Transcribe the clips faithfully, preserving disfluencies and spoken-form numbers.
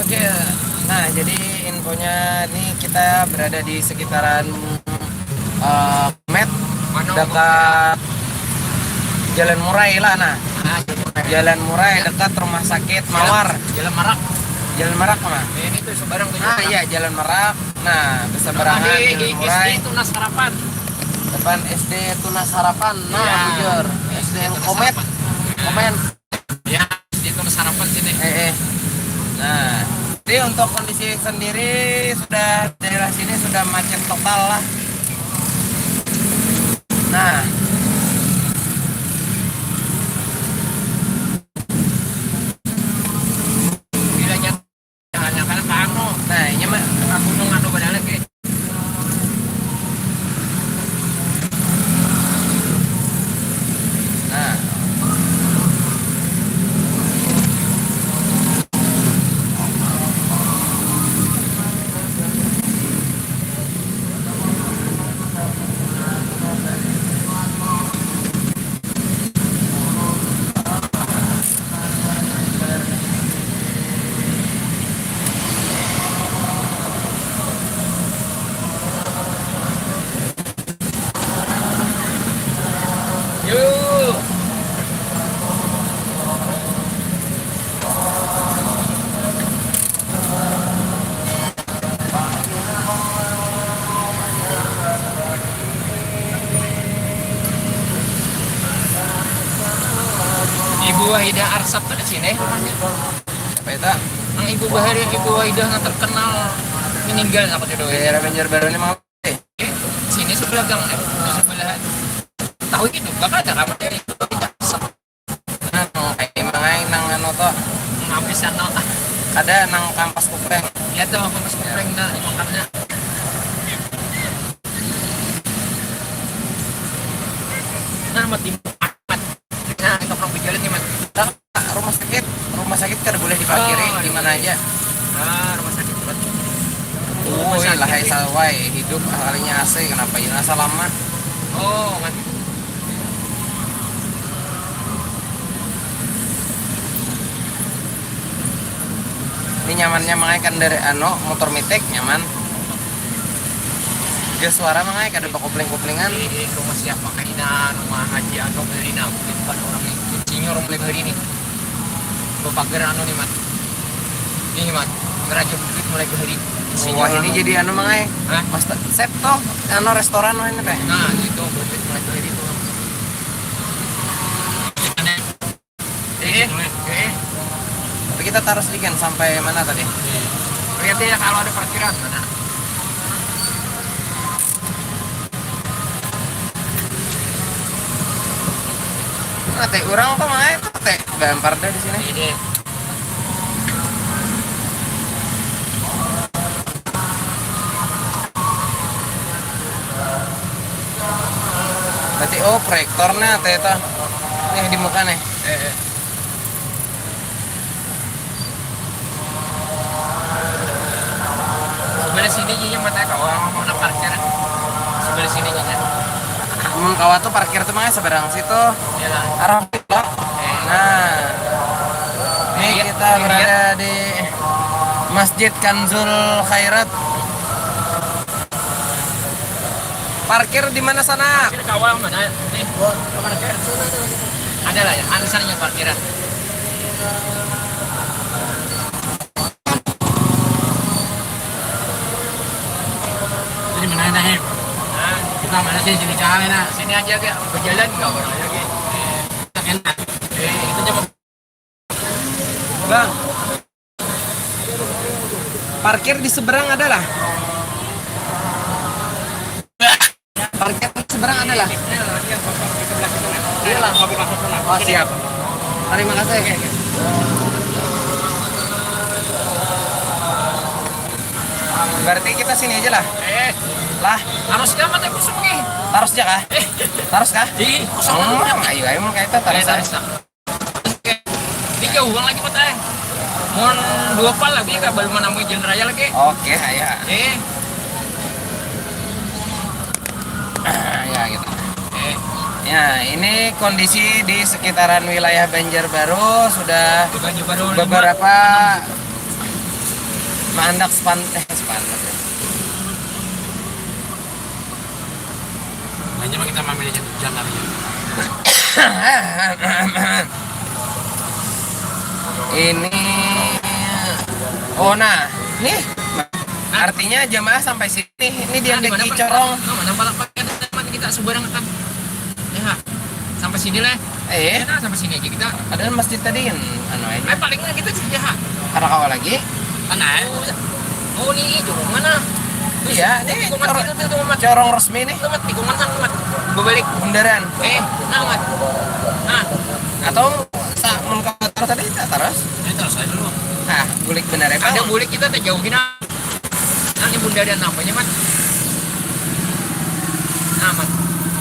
Oke, nah, jadi infonya nih, kita berada di sekitaran eh, Met, dekat Jalan Murai lah, nah. Ah, Jalan Murai. Jalan Murai, ya, dekat rumah sakit Mawar. Jalan Marak. Jalan Marak mana? Ini tuh seberang tuh. Ah, iya, Jalan Marak. Nah, berseberangan di, Jalan di Murai. S D Tunas Harapan. Depan S D Tunas Harapan. Nah, iya, bujur. S D Tunas Harapan. Komen. Ya, S D Tunas Harapan sini. Eh, eh. Nah, jadi untuk kondisi sendiri, sudah, daerah sini sudah macet total lah. Nah. Bilanya Jangan-jangan ka anu. Nah, inya mah ka gunung anu banar lagi. Nah. Ibu Wahidah Arsap tuh di sini rumahnya. Apa itu? Nang ibu bahari, ibu Wahidah nang terkenal meninggal, aku jodoh. Daerah Banjarbaru ini mau. Eh, sini sebelah gang, eh, sebelah. Tahu itu, bakal ada kamar dari itu, tapi tak sep-, anu, kayak mangai nang anu tuh. Ngabis anu. Ada nang kampas kupreng. Ya tuh, kampas kupreng, nah, dimakannya. Nah, mati. Nah, kita orang berjalan nih, Mat. Nah, rumah sakit, rumah sakit kada boleh diparkiri. Oh, di mana aja. Ah, rumah sakit, Mat. Oh, iya lah, sakit, hai, eh. Sawai, hidup kalinya A C, kenapa ini rasa lama? Oh, kan. Ini nyamannya, mangai kan dari, anu, motor mitik, nyaman. Gak suara, mangai kada bakopling-koplingan. Di rumah siapa kaina, rumah Haji Anom dari, nah, mungkin bukan orang ini. Kuncinya orang mulai hari ini. Bapagar anu nih, Mat. Ini, Mat. Ngeraja Bukit mulai hari. Wah, ini jadi anu, mangai. Hah? Master chef tuh, anu, restoran wah ini teh. Nah, itu Bukit mulai hari itu. Eh, eh. Tapi kita taruh sedikit sampai mana tadi? Lihat ya kalau ada parkiran mana. Nah, teh, orang tuh, mangai tuh, teh, gampar deh di sini. Ini. Berarti, oh, proyektor nih, teh, itu. Nih, di muka nih. Eh, eh. Sebelah sini aja mata kawa, mau nak parkir. Sebelah sini aja. Mun kawa tuh parkir tuh, mangai seberang situ. Iyalah. Arah belok. Eh. Nah. Ini, iya, kita, iya, berada di Masjid Kanzul Khairat. Parkir di mana sana? Parkir kawa mana? Nih. Ada lah ya, anu sananya parkiran. Jadi mana dah, Hip? Hah? Kita mana sih, sini cahaya, nah? Sini aja, gak berjalan, gak orang lagi. Enak. Eh, itu cuma Bang, parkir di seberang ada lah. Parkir di seberang ada lah. Iya lah. Oh, siap. Terima kasih. Berarti kita sini aja lah. Eh. Lah. Harus gamat ya, kosong nih. Harus aja kah? Eh. Harus kah? Ih, kosong. Hmm, ayo, ayo, mun kayak itu, harus. Eh, harus. Tiga uang lagi, Mat, eh. Mun dua pal lagi, kak, baru menamui jalan raya lagi. Oke, ayo. Eh. Ah, ya, gitu. Eh. Ya, ini kondisi di sekitaran wilayah Banjarbaru sudah beberapa maandak sepan eh sepandak ya. Hanya kita mamilih jangkarnya. Ini, oh, nah, nih, artinya jamaah sampai sini. Ini dia. Nah, di mana, Pak? Corong. Nah, mana, Pak? Pakai teman kita sebarang kan. Ya, sampai sini lah. Eh. Ya, nah, sampai sini aja kita. Padahal masjid tadi kan anu aja. Eh, paling kita sih ya. Ada kawa lagi? Mana? Oh, ini jorong mana? Iya, ini tikungan cor- itu tuh, Mat. Corong resmi nih. Itu, Mat, tikungan sana, Mat. Berbalik. Bundaran. Eh, nah, Mat. Nah. Atau sa mun ka utara tadi tak terus? Ini terus aja dulu. Nah, bulik benar ya, Bang. Ada bulik kita teh jauh gini. Nah, ini bundaran apanya, Mat? Nah, Mat.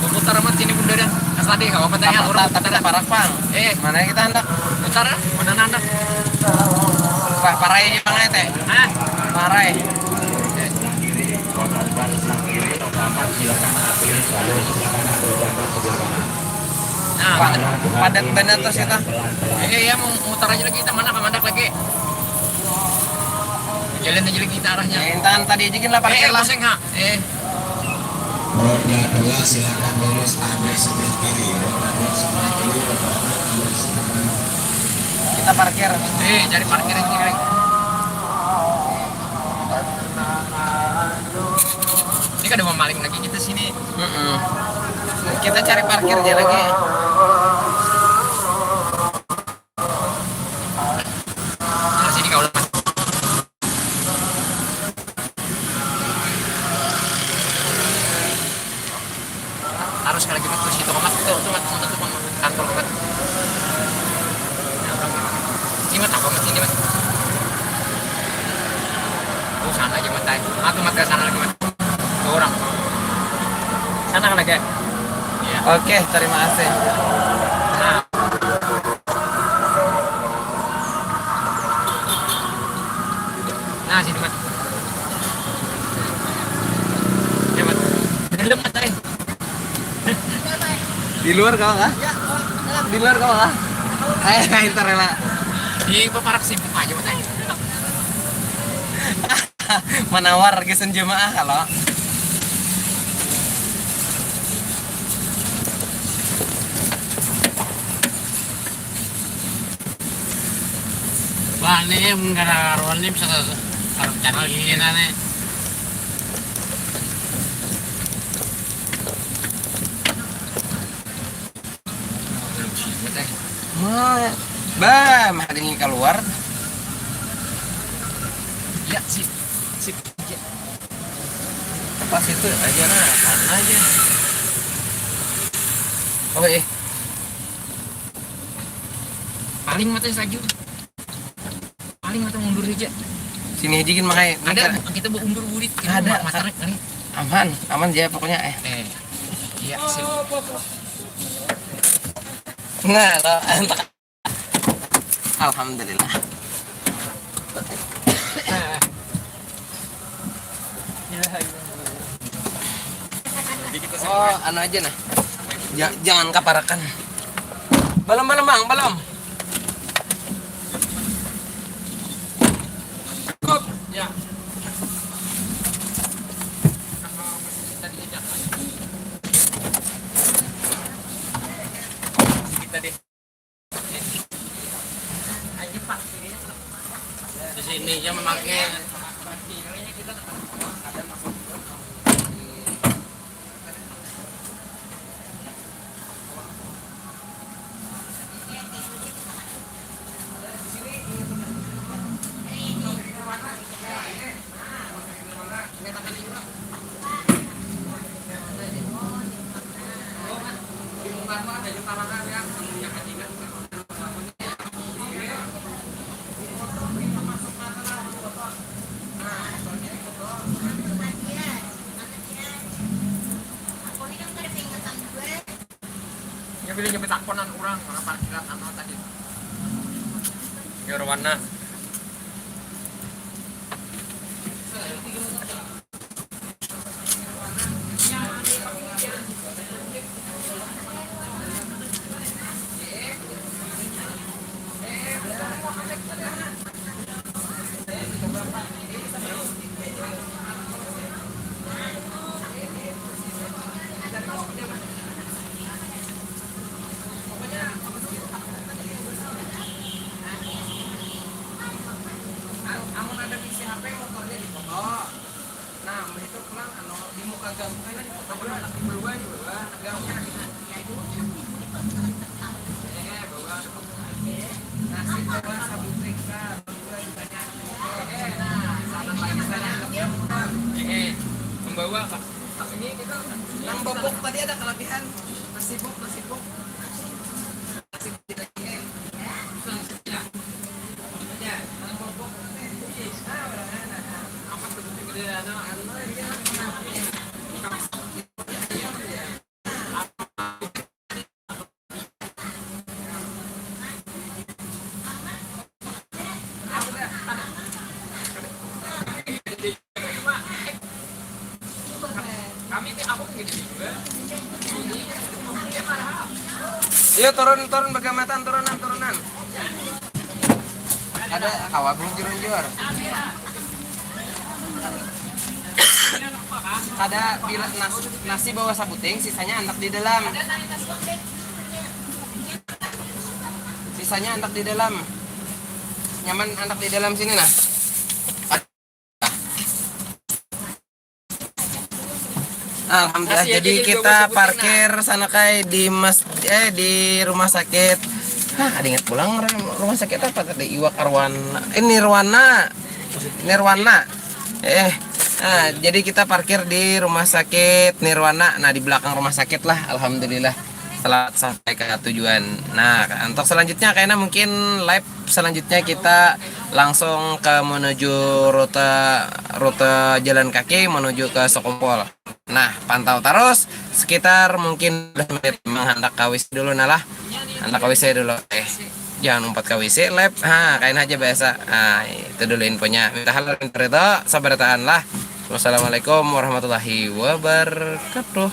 Memutar, Mat, sini bundaran. Nah, tadi nggak apa-apa tanya, orang tak, tapi tak parak, Bang. Eh. Mana kita hendak? Utara, mana hendak? Wah, parai aja, Bang, ya, teh. Hah? Parai. Nah, padat, padat banget tuh kita. Iya, iya, mau mutar aja lagi kita, mana ka mandak lagi. Jalan aja lagi kita arahnya. Ya, intan tadi aja gini lah, parkir lah. Eh, pusing, ha. Eh. Roda dua, silakan lurus, ada sebelah kiri. Roda dua sebelah kiri, roda empat sebelah kanan. Kita parkir. Eh, cari parkir aja, Greg. Ini kada mamaling lagi kita sini. Mm-mm. Kita cari parkir aja lagi. Nah, sini kau lepas. Harus ka lagi, Mat, ke situ, Mat. Tuh, tuh, Mat, tuh, tuh, Mat. Kantor, Mat. Ini, Mat, apa, Mat, ini, Mat? Oh, sana aja, Mat, ay. Ah, tuh, Mat, ke sana lagi, Mat. Tuh orang. Sana ka lagi. Iya. Oke, terima kasih. Nah. Nah, sini, Mat. Ya, Mat. Dalam, Mat, ay. Di luar kau kah? Ya, dalam. Di luar kau kah? Ayo, ntar ya, Mak. Di paparak sibuk aja, Mat, ay. Menawar gasan jamaah kalau. Wah, ini mun kada karuan nih bisa harus cari ini nih. Ma, bah, mah ini keluar. Ya, sip. Sip. Ya. Pas itu aja lah, sana aja. Oh, eh. Paling mata saja. Paling mata mundur aja. Sini aja gin, makanya. Ada, kita bawa undur burit. Ada. Mata, aman, aman aja pokoknya, eh. Eh. Iya, sip. Nah, lo, entak. Alhamdulillah. Oh, anu aja nah. Ja-, jangan kaparakan. Belum, belum, Bang, belum. Cukup. Ya. Kita deh. Di sini aja memakai. Ya, bila jadi takonan orang, mana parkiran anu tadi. Ya, warna. Membawa apa? Ini kita nang bobok tadi ada kelebihan, masih bok, masih bok. Iya, turun, turun, bergamatan, turunan, turunan. Ada kawa belum jurunjur. Ada bila nas-, nasi bawa sabuting, sisanya andak di dalam. Sisanya andak di dalam. Nyaman andak di dalam sini, nah. Alhamdulillah. Jadi kita parkir sana kai di mas eh di rumah sakit. Nah, ada ingat pulang, rumah sakit apa tadi? Iwak Arwana. Eh, Nirwana. Nirwana. Eh, nah, jadi kita parkir di rumah sakit Nirwana. Nah, di belakang rumah sakit lah. Alhamdulillah. Selamat sampai ke tujuan. Nah, untuk selanjutnya kayaknya mungkin live selanjutnya kita langsung ke menuju rute, rute jalan kaki menuju ke Sekumpul. Nah, pantau terus sekitar mungkin lima belas menit. Memang handak ke W C dulu nah lah. Handak ke W C dulu. Eh, jangan umpat ke W C, live. Ha, kain aja biasa. Ah, itu dulu infonya. Minta halal, minta ridho, sabar tahan lah. Wassalamualaikum warahmatullahi wabarakatuh.